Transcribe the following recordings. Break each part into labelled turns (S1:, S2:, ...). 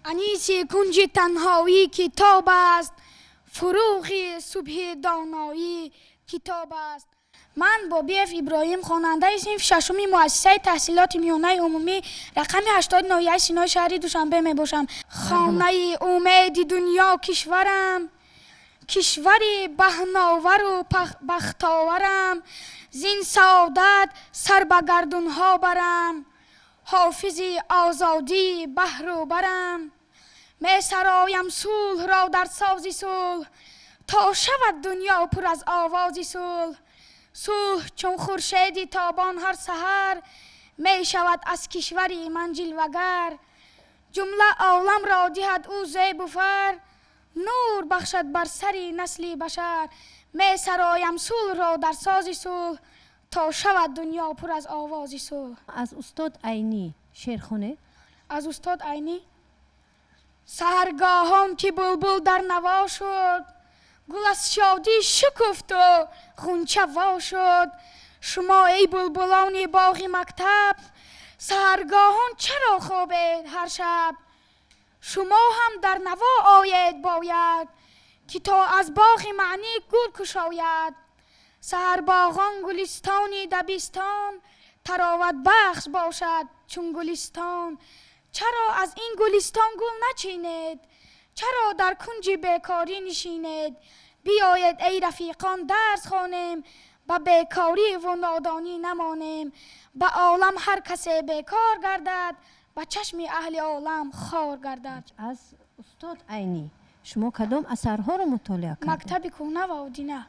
S1: Аниси кунҷи танҳоӣ китоб аст, фурӯғи субҳи доноӣ китоб аст. Ман Бобиев Иброҳим, хонандаи синфи шашуми муассисаи таҳсилоти миёнаи умумӣ рақами 80 ноҳияи Синои шаҳри Душанбе мебошам. Хонаи умеди дунё кишварам, кишвари баҳновару бахтоварам, зин саодат сар ба гардунҳо барам, ҳофизи озодӣ баҳру барам. Месароям сулҳро дар сози сулҳ, то шавад дунё пур аз овози сулҳ. Сулҳ чун хуршеди тобон ҳар саҳар, мешавад аз кишвари ман ҷилвагар. Ҷумла оламро диҳад ӯ зебу фар, нур бахшад бар сари насли башар. Месароям сулҳро дар сози сулҳ, то шавад дунё пур аз овози сулҳ.
S2: Аз устод Айнӣ шеър хонед.
S1: Аз устод Айнӣ. Саҳаргоҳон ки булбул дар наво шуд, гул аз шодӣ шукуфту ғунча во шуд. Шумо эй булбулони боғи мактаб, саҳаргоҳон чаро хобед ҳар шаб? Шумо ҳам дар наво оед бояд, ки то аз боғи маънӣ гул кушояд. Саҳарбоғон гулистони дабистон, тароватбахш бошад чун гулистон. Чаро аз ин гулистон гул начинед? Чаро дар кунҷи бекорӣ нишинед? Биёед эй рафиқон дарс хонем, ба бекорӣ ва нодонӣ намонем. Ба олам ҳар касе бекор гардад, ба чашми аҳли олам хор гардад.
S2: Аз устод Айнӣ шумо кадом асарҳоро мутолиа кардед?
S1: Мактаби кӯҳна ва Одина.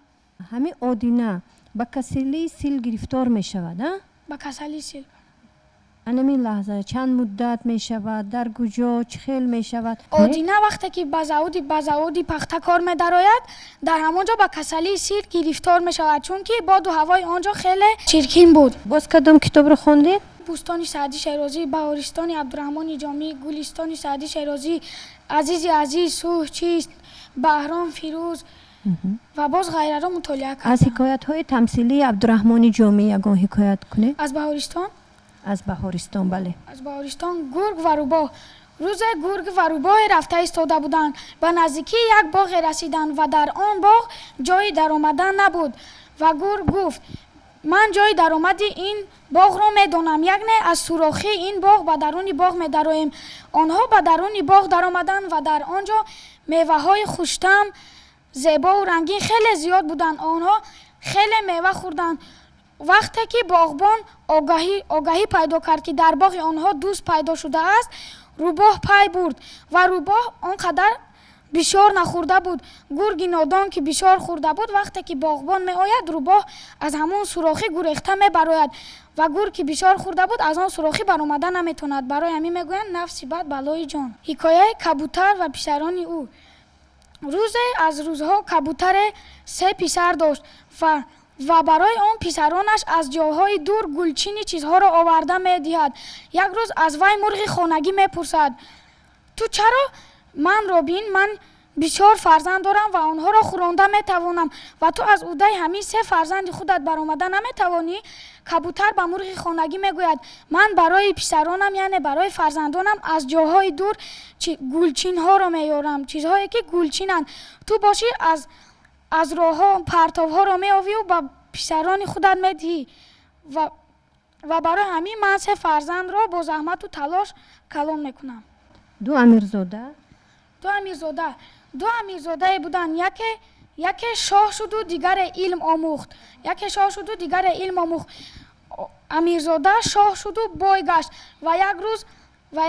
S2: Ҳамин Одина ба касалии сил гирифтор мешавад, а?
S1: Ба касалии сил.
S2: Анамин лаҳза чанд муддат мешавад, дар куҷо, чӣ хел мешавад?
S1: Одина вақте ки ба заводи пахта кор медарояд, дар ҳамон ҷо ба касалии сил гирифтор мешавад, чунки боду ҳавои он ҷо хеле чиркин буд.
S2: Боз кадом китобро хондед?
S1: Бӯстони Саъдӣ Шерозӣ, Баҳористони Абдураҳмони Ҷомӣ, Гулистони Саъдӣ Шерозӣ, Азизи Азиз, Сулҳ чист, Баҳром Фирӯз ва боз ғайраро мутолиа кардам.
S2: Аз ҳикоятҳои тамсилии Абдураҳмони Ҷомӣ ягон ҳикоят кунед?
S1: Аз Баҳористон?
S2: Аз Баҳористон, бале.
S1: Аз Баҳористон. Гург ва рӯбоҳ. Рӯзе гург ва рӯбоҳе рафта истода буданд. Ба наздикии як боғе расиданд ва дар он боғ ҷойи даромадан набуд. Ва гург гуфт: ман ҷойи даромади ин боғро медонам, яъне аз сурохии ин боғ ба даруни боғ медароем. Онҳо ба даруни боғ даромаданд ва дар он ҷо меваҳои хуштаъм, зебову рангин хеле зиёд буданд. Онҳо хеле мева хӯрданд. Вақте ки боғбон огаҳӣ пайдо кард, ки дар боғи онҳо дӯст пайдо шудааст, рӯбоҳ пай бурд ва рӯбоҳ он қадар бисёр нахӯрда буд. Гурги нодон, ки бисёр хӯрда буд, вақте ки боғбон меояд, рӯбоҳ аз ҳамон сурохӣ гурехта мебарояд ва гург, ки бисёр хӯрда буд, аз он сурохӣ баромада наметавонад. Барои ҳамин мегӯянд нафси бад балои ҷон. Ҳикояи кабутар ва писарони ӯ. Рӯзе аз рӯзҳо кабутаре се писар дошт ва барои он писаронаш аз ҷойҳои дур гулчини чизҳоро оварда медиҳад. Як рӯз аз вай мурғи хонагӣ мепурсад: ту чаро манро бин? Ман бисёр фарзанд дорам ва онҳоро хӯронда метавонам ва ту аз уҳдаи ҳамин се фарзанди худат баромада наметавонӣ? Кабутар ба мурғи хонагӣ мегӯяд: ман барои писаронам, яъне барои фарзандонам аз ҷойҳои дур гулчинҳоро меёрам, чизҳое ки гулчинанд. Ту бошӣ аз роҳҳо партовҳоро меовию ба писарони худат медиҳӣ ва барои ҳамин ман се фарзандро бо заҳмату талош калон мекунам.
S2: Ду амирзода?
S1: Ду амирзода. Ду амирзодае буданд. Яке шоҳ шуду дигаре илм омӯхт. Яке шоҳ шуду дигаре илм омӯхт. Амирзода шоҳ шуду бой гашт ва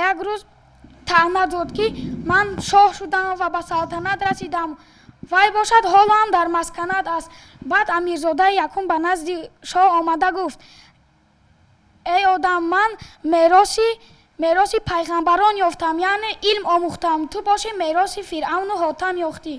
S1: як рӯз таъна дод, ки ман шоҳ шудам ва ба салтанат расидам. Вай бошад ҳоло ҳам дар масканат аст. Баъд амирзодаи якум ба назди шоҳ омада гуфт: эй одам, ман мероси пайғамбарон ёфтам, яъне илм омӯхтам. Ту бошӣ мероси Фиръавну Ҳотам ёфтӣ.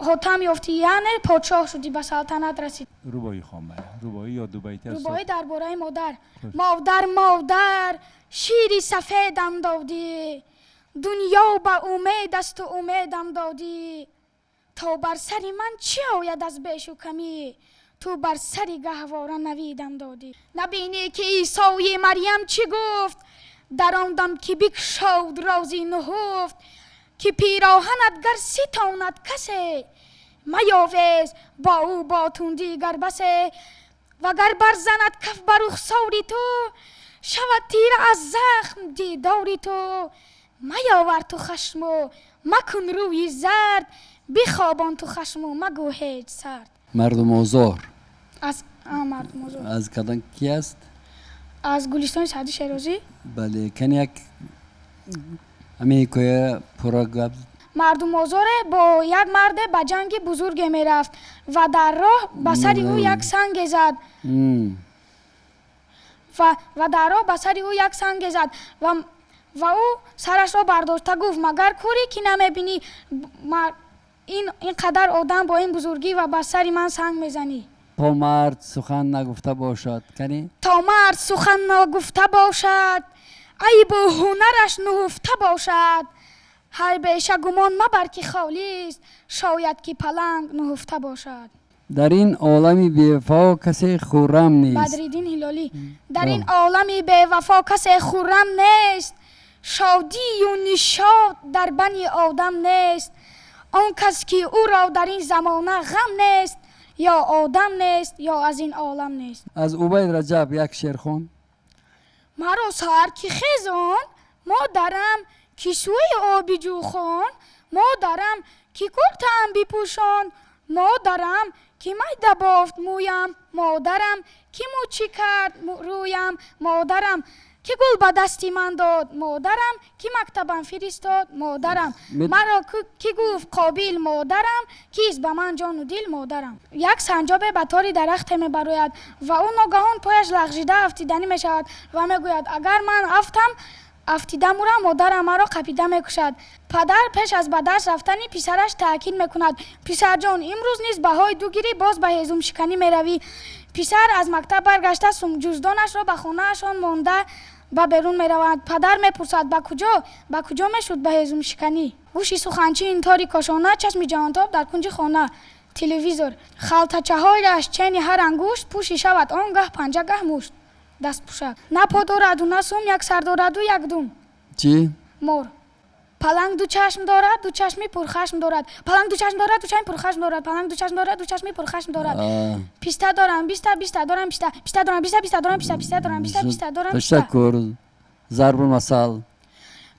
S1: Ҳотам ёфтӣ, яъне подшоҳ шудӣ, ба салтанат расидӣ.
S3: Рубоӣ хонда, рубоӣ ё дубайтӣ аз
S1: рубоӣ дар бораи модар. Модар, модар, шири сафедам додӣ, дунё ба умед аст у умедам додӣ. То бар сари ман чӣ ояд аз бешу камӣ, ту бар сари гаҳвора навидам додӣ. Набинӣ ки Исои Марьям чӣ гуфт, дар он дам ки бикшод рози нуҳуфт. Ки пироҳанат гар ситонад касе, маёвез бо ӯ бо тунди гар басе. Вагар барзанад каф ба рухсори ту, шавад тира аз захм дидори ту. Маёвар ту хашму макун рӯи зард, бихобон ту хашму магӯ ҳеҷ сард.
S4: Мардумозор.
S1: Аз мардумозор.
S4: Аз кадом ки аст?
S1: Аз Гулистони Саъди Шерозӣ.
S4: Бале, кани як ҳамин ҳикоя пурра гап.
S1: Мардумозоре бо як марде ба ҷанги бузурге мерафт ва дар роҳ ба сари ӯ як санге зад. Ва дар роҳ ба сари ӯ як санге зад ва ӯ сарашро бардошта гуфт: магар кӯрӣ ки намебинӣ ин қадар одам бо ин бузургӣ ва ба сари ман санг мезанӣ?
S4: То мард сухан нагуфта бошад. Кани?
S1: То мард сухан нагуфта бошад, айбу ҳунараш нуҳуфта бошад. Ҳар беша гумон мабар ки холист, шояд ки паланг нуҳуфта бошад.
S4: Дар ин олами бевафо касе хуррам нест.
S1: Бадриддин Ҳилолӣ. Дар ин олами бевафо касе хуррам нест, шодию нишод дар бани одам нест. Он кас ки ӯро дар ин замона ғам нест, ё одам нест, ё аз ин олам нест.
S4: Аз Убайд Раҷаб як шеър хон.
S1: Маро саҳар ки хезон, модарам ки сӯи оби ҷӯхон, модарам ки куртаам бипӯшон, модарам ки майда бофт мӯям, модарам ки мӯчӣ кард рӯям, модарам ки гул ба дасти ман дод, модарам ки мактабам фиристод, модарам маро ки гуфт қобил, модарам кист ба ман ҷону дил, модарам. Як санҷобе ба тори дарахте мебарояд ва ӯ ногаҳон пояш лағжида афтиданӣ мешавад ва мегӯяд: агар ман афтам, афтида мурам, модарам маро қапида мекушад. Падар пеш аз ба дарс рафтани писараш таъкид мекунад: писарҷон, имрӯз низ баҳои ду гирӣ, боз ба ҳезумшиканӣ меравӣ. Писар аз мактаб баргашта ҷуздонашро ба хонаашон монда ба берун меравад. Падар мепурсад: ба куҷо? Ба куҷо мешуд ба ҳезумшиканӣ? Гӯши суханчӣ ин тори кошона, чашми ҷаҳонтоб дар кунҷи хона. Телевизор. Халтачаҳояш чени ҳар ангушт, пӯши шавад он гаҳ панҷа гаҳ мушт. Дастпӯшак. На по дораду на сум, як сар дораду як дум.
S4: Чӣ?
S1: Мор. Паланг ду чашм дорад, ду чашми пурхашм дорад. Паланг ду чашм дорад, ду чашми пурхашм дорад. Паланг ду чашм дорад, ду чашми пурхашм дорад. Писта дорам, биста, биста дорам, писта. Писта дорам, биста, биста дорам, писта, писта дорам, биста, писта дорам, писта.
S4: Ташаккур. Зарбулмасал.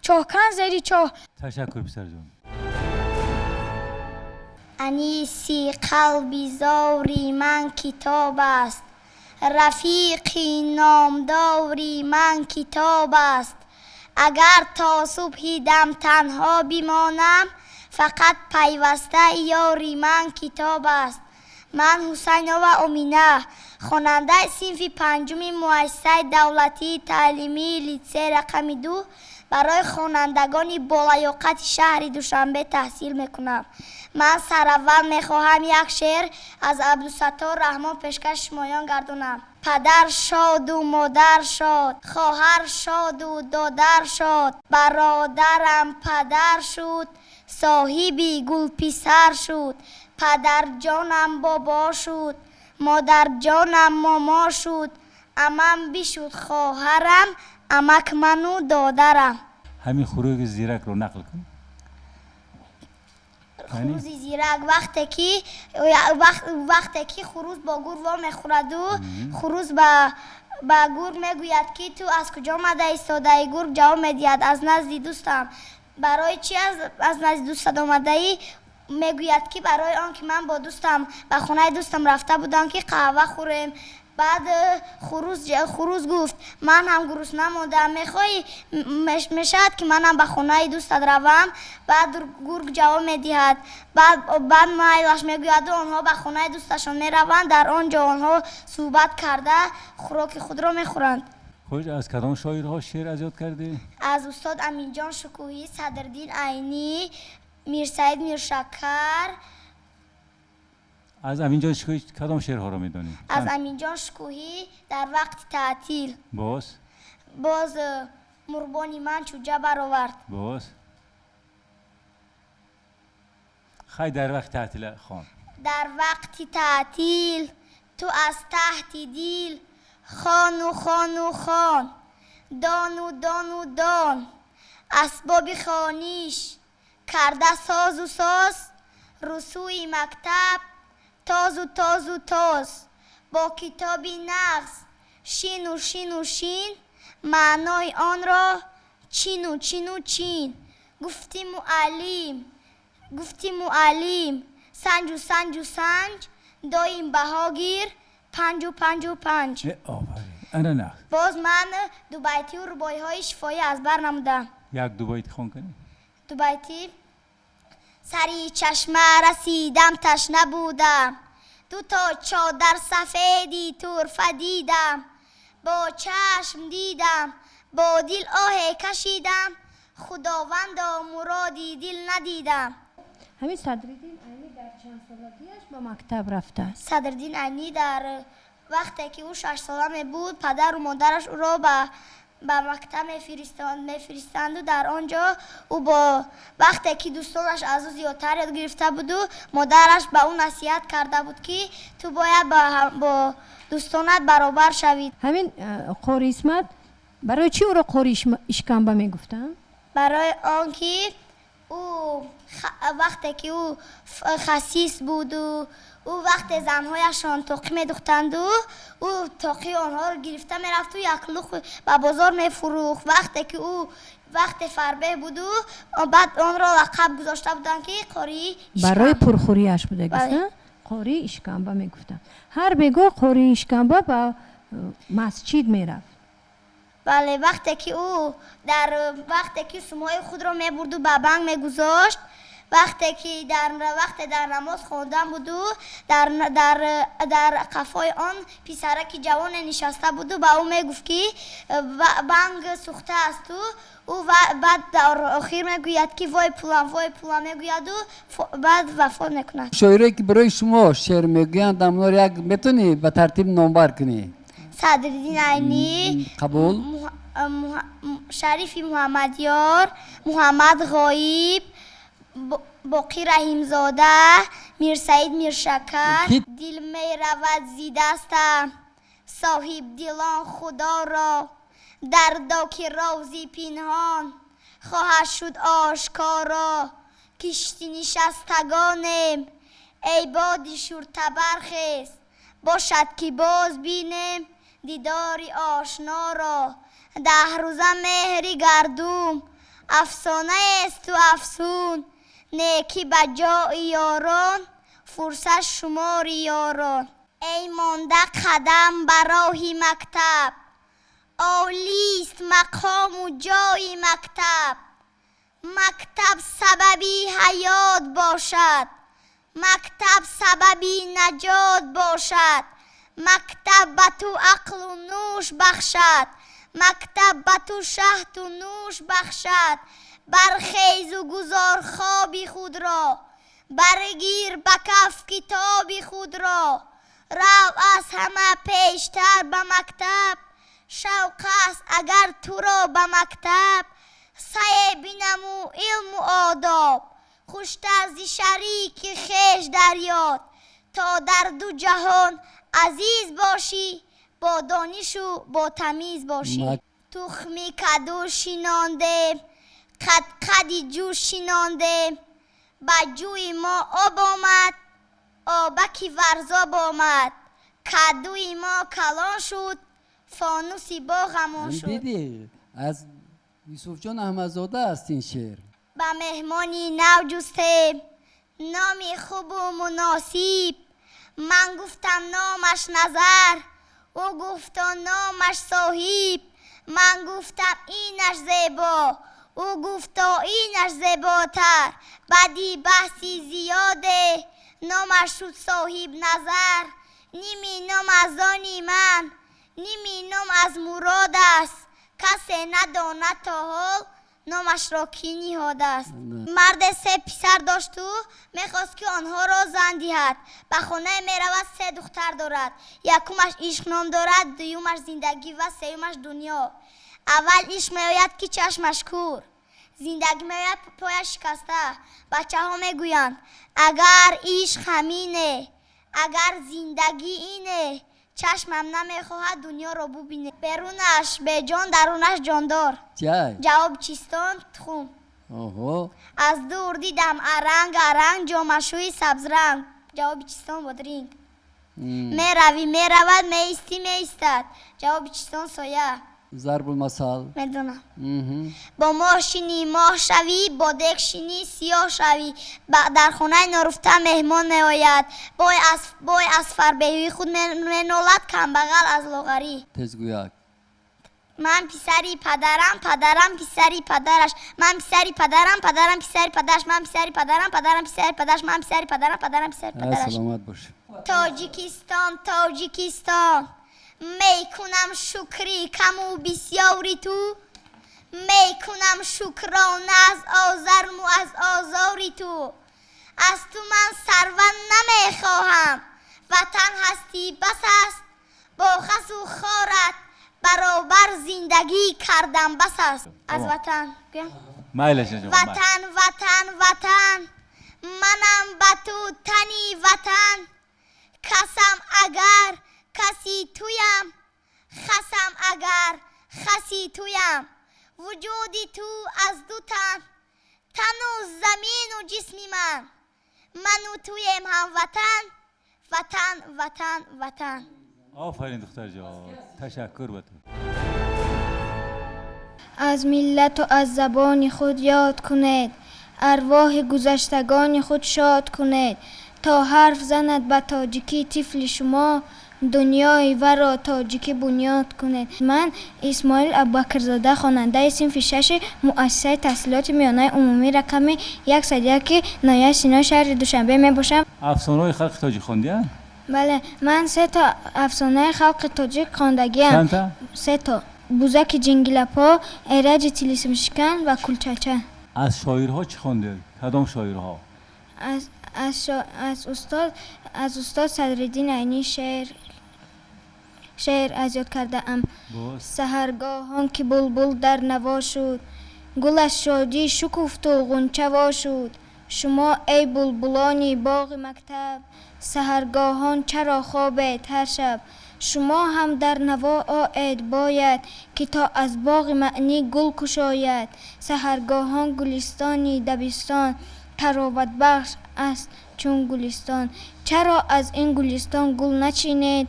S1: Чоҳкан зери чоҳ.
S3: Ташаккур, писарҷон.
S5: Аниси қалби зори ман китоб аст, рафиқи номдори ман китоб аст. Агар то субҳи дам танҳо бимонам, фақат пайваста ёри ман китоб аст. Ман Ҳусайнова Омина, хонандаи синфи панҷуми муассисаи давлатии таълимии литсей рақами 2 барои хонандагони болаёқати шаҳри Душанбе таҳсил мекунам. Ман сараввал мехоҳам як шеър аз Абдусаттор Раҳмон пешкаш шумоён гардонам. Падар шоду модар шод, хоҳар шоду додар шод, бародарам падар шуд, соҳиби гулписар шуд, падарҷонам бобо шуд, модарҷонам момо шуд, амам бишуд хоҳарам, амак ману додарам.
S3: Ҳамин хурузи зиракро нақл кун.
S5: Хурузи зирак вақте ки хуруз бо гург вомехӯраду хуруз ба гург мегӯяд ки ту аз куҷо омада истодаӣ? Гург ҷавоб медиҳад: аз назди дӯстам. Барои чи аз назди дӯстат омадаӣ? Мегӯяд ки барои он ки ман бо дӯстам ба хонаи дӯстам рафта будам ки қаҳва хӯрем. Баъд хуруз гуфт: ман ҳам гурусна мондам, мехоҳӣ мешавад ки манам ба хонаи дӯстат равам? Баъд гург ҷавоб медиҳад. Баъд майлаш мегӯяду онҳо ба хонаи дӯсташон мераванд. Дар он ҷо онҳо суҳбат карда хӯроки худро мехӯранд.
S3: Хуш, аз кадом шоирҳо шеър аз ёд кардӣ?
S5: Аз устод Аминҷон Шукӯҳӣ, Садриддин Айнӣ, Мирсаид Миршакар.
S3: Аз Аминҷон Шукӯҳӣ кадом шеърҳоро медонӣ?
S5: Аз Аминҷон Шукӯҳӣ дар вақти таътил.
S3: Боз?
S5: Боз мурбони ман чӯҷа баровард.
S3: Боз? Хай, дар вақти таътил хон.
S5: Дар вақти таътил ту аз таҳти дил хону хону хон, дону дону дон, асбоби хониш Карда созу соз, русуи мактаб, тозу тозу тоз. Бо китоби нағз, шину шину шин, маънои онро чину чину чин. Гуфти муаллим, гуфти муаллим, санҷу санҷу санҷ, доим баҳо гир, панҷу панҷу панҷ.
S3: Офарин, ана нағз.
S5: Боз ман дубайтию рубоиҳои шифоӣ аз бар намудам.
S3: Як дубайти хон кунӣ?
S5: Дубайтӣ. Сари чашма расидам, ташна будам, ду то чодар сафеди турфа дидам, бо чашм дидам, бо дил оҳе кашидам, худовандо муроди дил надидам.
S2: Ҳамин Садриддин Айнӣ дар чанд солагиаш ба мактаб рафтааст?
S5: Садриддин Айнӣ дар вақте ки ӯ 6 сола мебуд, падару модараш ӯро ба мактаб мефиристанду дар он ҷо ӯ бо вақте ки дӯстонаш аз ӯ зиёдтар ёд гирифта буду, модараш ба ӯ насиҳат карда буд, ки ту бояд бо дӯстонат баробар шавӣ.
S2: Ҳамин Қори Исмат, барои чӣ ӯро Қори Ишкамба мегуфтанд?
S5: Барои он ки ӯ вақте ки ӯ хасис буду, ӯ вақте занҳояшон тоқӣ медухтанду, ӯ тоқии онҳоро гирифта мерафту яклух ба бозор мефурӯхт. Вақте ки ӯ вақте фарбеҳ буду, баъд онро лақаб гузошта буданд, ки Қории
S2: Барои пурхӯрияш будагист, Қории Ишкамба мегуфтанд. Ҳар бегоҳ Қории Ишкамба ба масҷид мерафт.
S5: Бале, вақте ки ӯ дар вақте ки сумҳои худро мебурду ба банк мегузошт, вақте ки дар вақте дар намоз хондан буду, дар қафои он писараки ҷавоне нишаста буду, ба ӯ мегуфт, ки банк сӯхта асту ӯ баъд дар охир мегӯяд, ки вой пулам, вой пулам мегӯяду баъд вафот мекунад.
S4: Шоире ки барои шумо шеър мегӯянд, амнор як метавонӣ ба тартиб номбар кунӣ?
S5: Садриддин Айнӣ.
S4: Қабул.
S5: Шарифи Муҳаммадёр, Муҳаммад Ғоиб, Боқӣ Раҳимзода, Мирсаид Миршакар. Дил меравад зи дастам, соҳибдилон худоро, дардо ки рози пинҳон хоҳад шуд ошкоро. Кишти нишастагонем, эй боди шуртабархез, бошад ки боз бинем дидори ошноро. 10 рӯза меҳри гардум афсонаесту афсун, некӣ ба ҷои ёрон, фурсат шумори ёрон. Эй монда қадам ба роҳи мактаб, олист мақому ҷои мактаб. Мактаб сабаби ҳаёт бошад, мактаб сабаби наҷот бошад. Мактаб ба ту ақлу нуш бахшад, мактаб ба ту шаҳду нӯш бахшад. Бархезу гузор хоби худро, баргир ба каф китоби худро. Рав аз ҳама пештар ба мактаб, шавқ аст агар туро ба мактаб. Сае бинаму илму одоб, хуштар зи шарики хеш дарёд. То дар ду ҷаҳон азиз бошӣ, бо донишу бо тамиз бошӣ. Тухми каду шинондем, қадқади ҷӯ шинондем, ба ҷӯи мо об омад, обаки Варзоб омад. Кадуи мо калон шуд, фонуси боғамон шуд.
S4: Дидӣ, аз Юсуфҷон Аҳмадзода аст ин шеър.
S5: Ба меҳмони нав ҷустем номи хубу муносиб. Ман гуфтам номаш Назар, ӯ гуфто номаш Соҳиб. Ман гуфтам инаш зебо, ӯ гуфто инаш зеботар. Баъди баҳси зиёде номаш шуд Соҳибназар. Ними ном аз они ман, ними ном аз Мурод аст. Касе надонад то ҳол номашро кӣ ниҳодааст. Марде се писар дошту мехост, ки онҳоро зан диҳад. Ба хонае меравад, се духтар дорад. Якумаш Ишқ ном дорад, дуюмаш Зиндагӣ ва сеюмаш Дунё. Аввал Ишқ меояд, ки чашмаш кур, Зиндагӣ меояд, пояш шикаста. Бачаҳо мегӯянд: агар ишқ ҳамине, агар зиндагӣ ине, чашмам намехоҳад дунёро бубине. Берунаш беҷон, дарунаш ҷондор. Ҷавоб: чистон, тухм. Аз дур дидам аранг аранг, ҷомашӯи сабзранг. Ҷавоби чистон бодринг. Меравӣ меравад, меистӣ меистад. Ҷавоби чистон соя.
S4: Зарбулмасал.
S5: Медонам. Бо моҳ шинӣ моҳ шавӣ, бо дег шинӣ сиёҳ шавӣ. Дар хонаи норуфта меҳмон меояд. Бой аз фарбеҳии худ менолад, камбағал аз лоғарӣ.
S4: Тезгӯяк.
S5: Ман писари падарам, падарам писари падараш. Ман писари падарам, падарам писари падараш. Ман писари падарам, падарам писари падараш. Ман писари падарам, падарам писари падараш.
S4: Саломат бош.
S5: Тоҷикистон, Тоҷикистон, мекунам шукри каму бисёри ту, мекунам шукрона аз озарму аз озори ту. Аз ту ман сарват намехоҳам, ватан ҳастӣ бас аст, бо хасу хорат баробар зиндагӣ кардам бас аст. Аз ватан ватан ватан ватан, манам ба ту тани ватан. Касам агар каси туям, хасам агар хаси туям. Вуҷуди ту аз ду тан, тану замину ҷисми ман. Ману туем ҳамватан, ватан ватан ватан.
S3: Офарин духтарҷон, ташаккур ба ту.
S6: Аз миллату аз забони худ ёд кунед, арвоҳи гузаштагони худ шод кунед, то ҳарф занад ба тоҷикӣ тифли шумо, дунёи варо тоҷикӣ бунёд кунед. Ман Исмоил Абубакрзода, хонандаи синфи шаши муассисаи таҳсилоти миёнаи умумӣ рақами 101 ноҳияи Синои шаҳри Душанбе мебошам.
S3: Афсонаҳои халқи тоҷик хондия?
S6: Бале, ман се то афсонаи халқи тоҷик хондагиам.
S3: Чандта?
S6: Се то. Бузаки ҷингилапо, Эраҷи тилисмшикан ва Кулчача.
S3: Аз шоирҳо чӣ хондед? Кадом шоирҳо?
S6: Аз устод Садриддин Айнӣ шеър аз ёд кардаам. Саҳаргоҳон ки булбул дар наво шуд, гул аз шодӣ шукуфту ғунча во шуд. Шумо эй булбулони боғи мактаб, саҳаргоҳон чаро хобед ҳар шаб? Шумо ҳам дар наво оед бояд, ки то аз боғи маънӣ гул кушояд. Саҳаргоҳон гулистони дабистон, тароватбахш аст чун гулистон. Чаро аз ин гулистон гул начинед?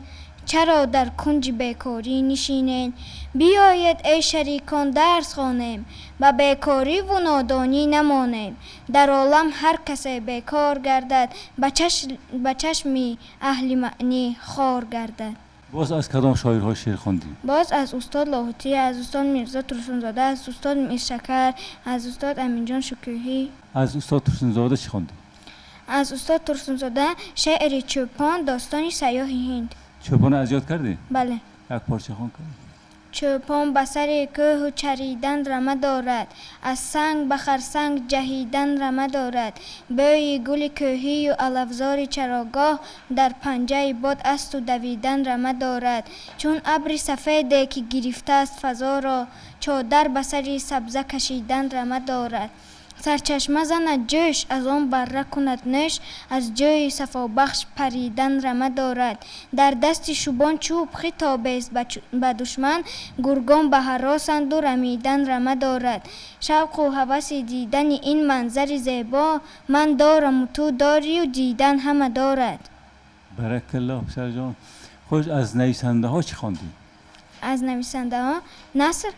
S6: Чаро дар кунҷи бекорӣ нишинед? Биёед эй шарикон дарс хонем, ба бекориву нодонӣ намонем. Дар олам ҳар касе бекор гардад, ба чашми аҳли маънӣ хор гардад.
S3: Боз аз кадом шоирҳо шеър хондӣ?
S6: Боз аз устод Лоҳутӣ, аз устод Мирзо Турсунзода, аз устод Миршакар, аз устод Аминҷон Шукӯҳӣ.
S3: Аз устод Турсунзода чӣ хондӣ?
S6: Аз устод Турсунзода шеъри Чӯпон, достони сайёҳи Ҳинд.
S3: Чӯпонро аз ёд кардӣ?
S6: Бале.
S3: Як порча хон кардӣ?
S6: Чӯпон ба сари кӯҳу чаридан рама дорад, аз санг ба харсанг ҷаҳидан рама дорад. Бӯи гули кӯҳию алафзори чарогоҳ дар панҷаи бод асту давидан рама дорад. Чун абри сафеде ки гирифтааст фазоро, чодар ба сари сабза кашидан рама дорад. Сарчашма занад ҷӯш, аз он барра кунад нӯш, аз ҷӯи сафобахш паридан рама дорад. Дар дасти шубон чӯб хитобест ба душман, гургон ба ҳаросанду рамидан рама дорад. Шавқу ҳаваси дидани ин манзари зебо ман дораму ту дорию дидан ҳама дорад.
S3: Баракаллоҳ, писарҷон. Хуш, аз нависандаҳо чӣ хондӣ?
S6: Аз нависандаҳо наср?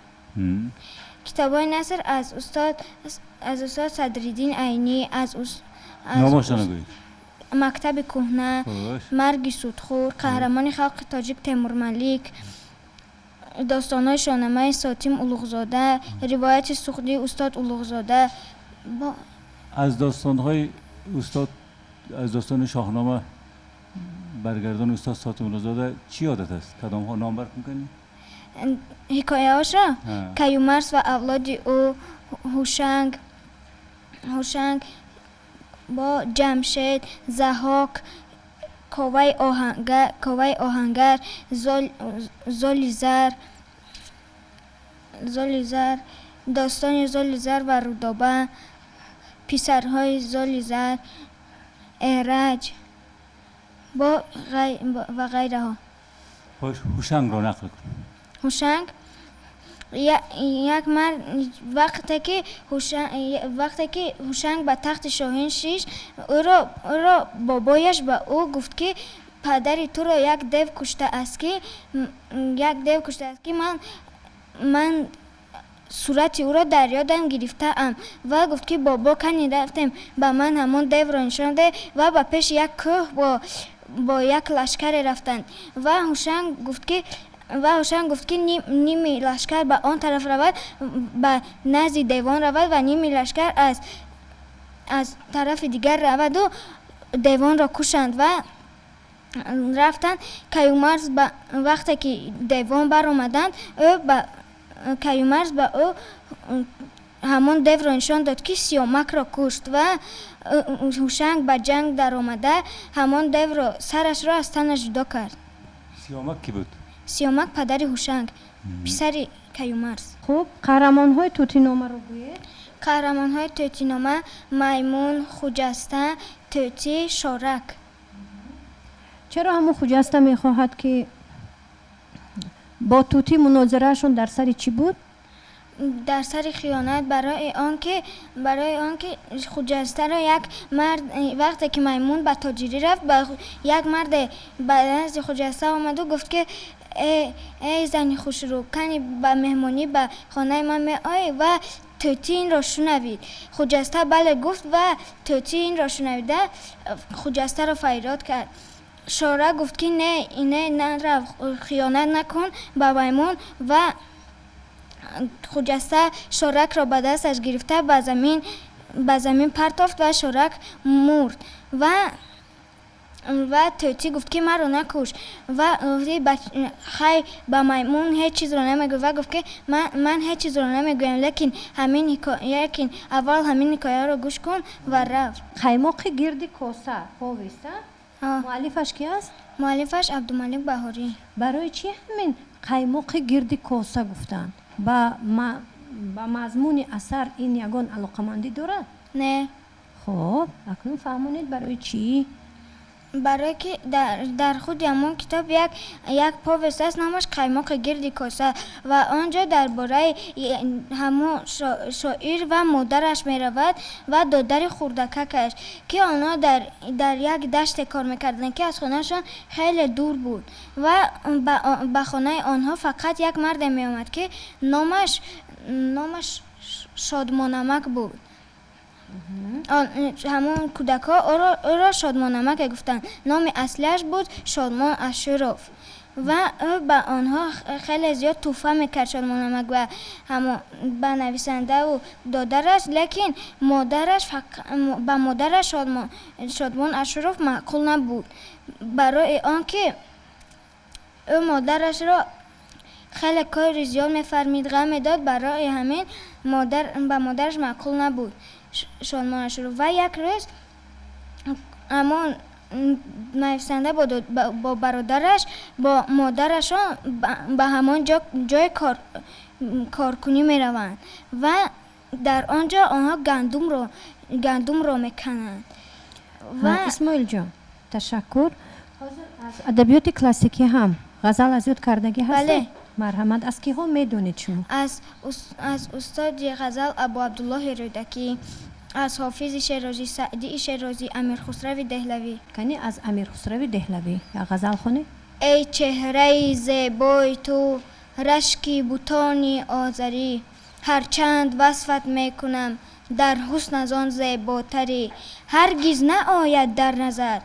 S6: Китобҳои наср аз устод Садриддин Айнӣ, аз
S3: номашро нагӯед.
S6: Мактаби кӯҳна, Марги судхӯр, Қаҳрамони халқи тоҷик Темурмалик, достонҳои Шоҳнамаи Сотим Улуғзода, ривояти суғдии устод Улуғзода.
S3: Аз достонҳои устод, аз достони Шоҳнома баргардони устод Сотим Улуғзода чӣ ёдат аст? Кадомҳо номбар мекунӣ?
S6: Ҳикояҳошро? Каюмарс ва авлоди ӯ, Ҳушанг бо Ҷамшед, Заҳок, Коваи оҳангар, Золи Зар, достони Золи Зар ва Рудоба, писарҳои Золи Зар, Эраҷ ва ғайраҳо.
S3: Ҳушангро нақл кун.
S6: Ҳушанг. Як мард вақте ки Ҳушанг ба тахти шоҳӣ шишт, ӯро бобояш ба ӯ гуфт, ки падари туро як дев куштааст, ки ман сурати ӯро дар ёдам гирифтаам. Ва гуфт, ки бобо, кани рафтем, ба ман ҳамон девро нишон деҳ. Ва ба пеши як кӯҳ бо як лашкаре рафтанд. Ва Ҳушанг гуфт, ки ними лашкар ба он тараф равад, ба назди девон равад, ва ними лашкар аз тарафи дигар раваду девонро кушанд. Ва рафтанд. Каюмарс вақте ки девон баромаданд, Каюмарс ба ӯ ҳамон девро нишон дод, ки Сиёмакро кушт. Ва Ҳушанг ба ҷанг даромада ҳамон девро сарашро аз танаш ҷудо кард.
S3: Сиёмак кӣ буд?
S6: Сиёмак падари Ҳушанг, писари Каюмарс.
S2: Хуб, қаҳрамонҳои тӯтиномаро гӯед.
S6: Қаҳрамонҳои тӯтинома: маймун, Хуҷаста, тӯтӣ, Шорак.
S2: Чаро ҳамун Хуҷаста мехоҳад, ки бо тӯтӣ мунозираашон дар сари чӣ буд?
S6: Дар сари хиёнат, барои он ки Хуҷастаро як мард, вақте ки маймун ба тоҷирӣ рафт, як марде ба назди Хуҷаста омаду гуфт, ки эй зани хушрӯ, кани ба меҳмонӣ ба хонаи ман меоӣ? Ва тӯтӣ инро шунавид. Хуҷаста бале гуфт ва тӯтӣ инро шунавида Хуҷастаро фарёд кард. Шора гуфт, ки не, не, нарав, хиёнат накун ба маймун. Ва Хуҷаста Шоракро ба дасташ гирифта ба замин партофт ва Шорак мурд. Ва тӯтӣ гуфт, ки маро накуш. Ва хай ба маймун ҳеҷ чизро намегӯй. Ва гуфт, ки ман ҳеҷ чизро намегӯям, лекин аввал ҳамин ҳикояро гӯш кун. Ва рафт.
S2: Қаймоқи гирди коса повест, муаллифаш ки аст?
S6: Муаллифаш Абдумалик Баҳорӣ.
S2: Барои чӣ ҳамин қаймоқи гирди коса гуфтанд? Ба мазмуни асар ин ягон алоқамандӣ дорад?
S6: Не.
S2: Хуб, акнун фаҳмонед барои чӣ?
S6: Барое ки дар худи ҳамон китоб як повест аст, номаш «Қаймоқи гирди коса», ва он ҷо дар бораи ҳамон шоир ва модараш меравад ва додари хурдакакаш, ки онҳо дар як даште кор мекарданд, ки аз хонаашон хеле дур буд. Ва ба хонаи онҳо фақат як марде меомад, ки номаш Шодмонамак буд. Ҳамон кӯдакҳо ӯро Шодмонамак гуфтанд. Номи аслиаш буд Шодмон Ашуров. Ва ӯ ба онҳо хеле зиёд тӯҳфа мекард, Шодмонамак ба нависандаву додараш, лекин ба модараш Шодмон Ашуров маъқул набуд, барои он ки ӯ модарашро хеле кори зиёд мефармид, ғам медод. Барои ҳамин ба модараш маъқул набуд Шодмон Ашуров. Ва як рӯз ҳамон нависанда бо бародараш, бо модарашон ба ҳамон ҷои коркунӣ мераванд ва дар он ҷо онҳо гандумро мекананд.
S2: Исмоилҷон, ташаккур. Ҳозир аз адабиёти классикӣ ҳам ғазал аз ёд кардагӣ ҳастед?
S6: Бале.
S2: Марҳамат, аз киҳо медонед шумо?
S6: Аз устоди ғазал Абу Абдуллоҳи Рӯдакӣ, аз Ҳофизи Шерозӣ, Саъдии Шерозӣ, Амирхусрави Деҳлавӣ.
S2: Кани аз Амирхусрави Деҳлавӣ як ғазал хонед?
S6: Эй чеҳраи зебои ту, рашки бутони озарӣ, ҳарчанд васфат мекунам, дар ҳусн аз он зеботарӣ. Ҳаргиз наояд дар назар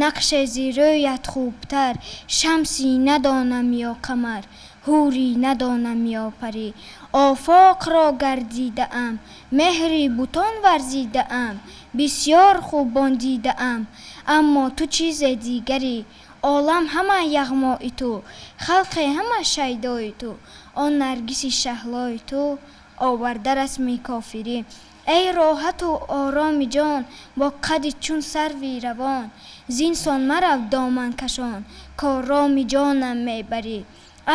S6: нақше зи рӯят хубтар, шамси надонам ё қамар, ҳури надонам ё парӣ. Офоқро гардидаам, меҳри бутон варзидаам, бисёр хубон дидаам, аммо ту чизе дигарӣ. Олам ҳама яғмои ту, халқе ҳама шайдои ту, он наргиси шаҳлои ту оварда расми кофирӣ. Эй роҳату ороми ҷон, бо қади чун сарви равон, зинсон марав доманкашон, короми ҷонам мебарӣ.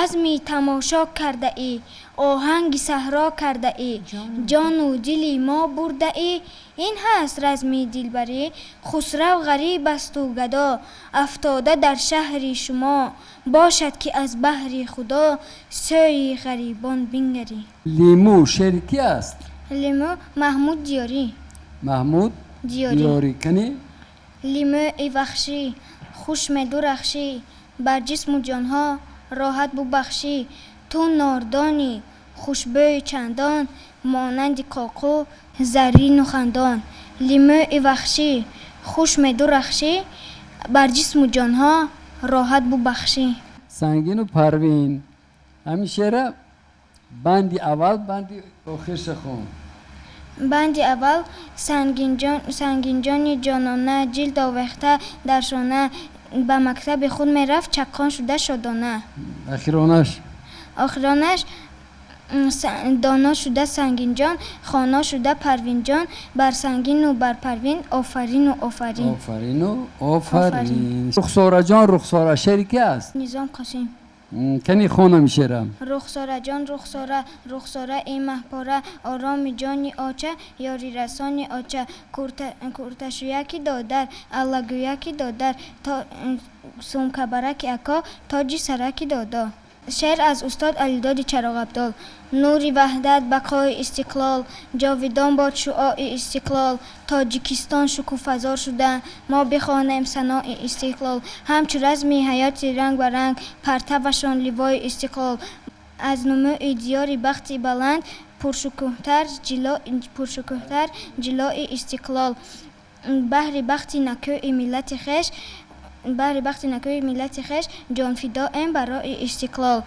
S6: Азми тамошо кардаӣ, оҳанги саҳро кардаӣ, ҷону дили мо бурдаӣ, ин ҳаст разми дилбарӣ. Хусрав ғариб асту гадо, афтода дар шаҳри шумо, бошад ки аз баҳри Худо сӯи ғарибон бингарӣ.
S4: Лимӯ шеъри ки аст?
S6: Лимӯ, Маҳмуд Диёрӣ.
S4: Маҳмуд
S6: Диёрӣ.
S4: Диёрӣ. Кани?
S6: Лимӯи ваҳшӣ, хуш медурахшӣ, бар ҷисму ҷонҳо роҳат бубахшӣ. Ту нордони хушбӯи чандон, монанди коку заррину хандон. Лимӯи ваҳшӣ, хуш медурахшӣ, бар ҷисму ҷонҳо роҳат бубахшӣ.
S4: Сангину Парвин, ҳамин шеъра банди аввал, банди охирша хон.
S6: Банди аввал: Сангинҷони ҷонона, ҷилд овехта дар шона, ба мактаби худ мерафт, чаққон шуда шодона.
S4: Охиронаш?
S6: Охиронаш: доно шуда Сангинҷон, хоно шуда Парвинҷон, бар Сангину бар Парвин офарину офарин.
S4: Офарину офарин. Рухсораҷон, Рухсора шеъри ки аст?
S6: Низом Қосим.
S4: Кани, хонам шеърам.
S6: Рухсораҷон, Рухсора, Рухсора, эй маҳпора, ороми ҷони оча, ёрирасони оча, курташӯяки додар, аллагӯяки додар, сумкабараки ако, тоҷи сараки додо. Шеър аз устод Алидоди Чароғабдол. Нури ваҳдат, бақои истиқлол, ҷовидон бод шуои истиқлол. Тоҷикистон шукуфазор шуда, мо бихонем санои истиқлол. Ҳамчу разми ҳаёти ранг ба ранг, партавашон ливои истиқлол. Аз нумӯи диёри бахти баланд, пуршукӯҳтар ҷилои истиқлол. Баҳри бахти накӯи миллати хеш, баҳри бахти накӯи миллати хеш, ҷонфидоем барои истиқлол.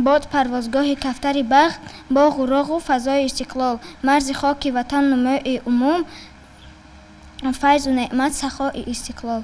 S6: Бод парвозгоҳи кафтари бахт, боғу роғу фазои истиқлол. Марзи хоки ватан, нумӯи умум, файзу неъмат, сахои истиқлол.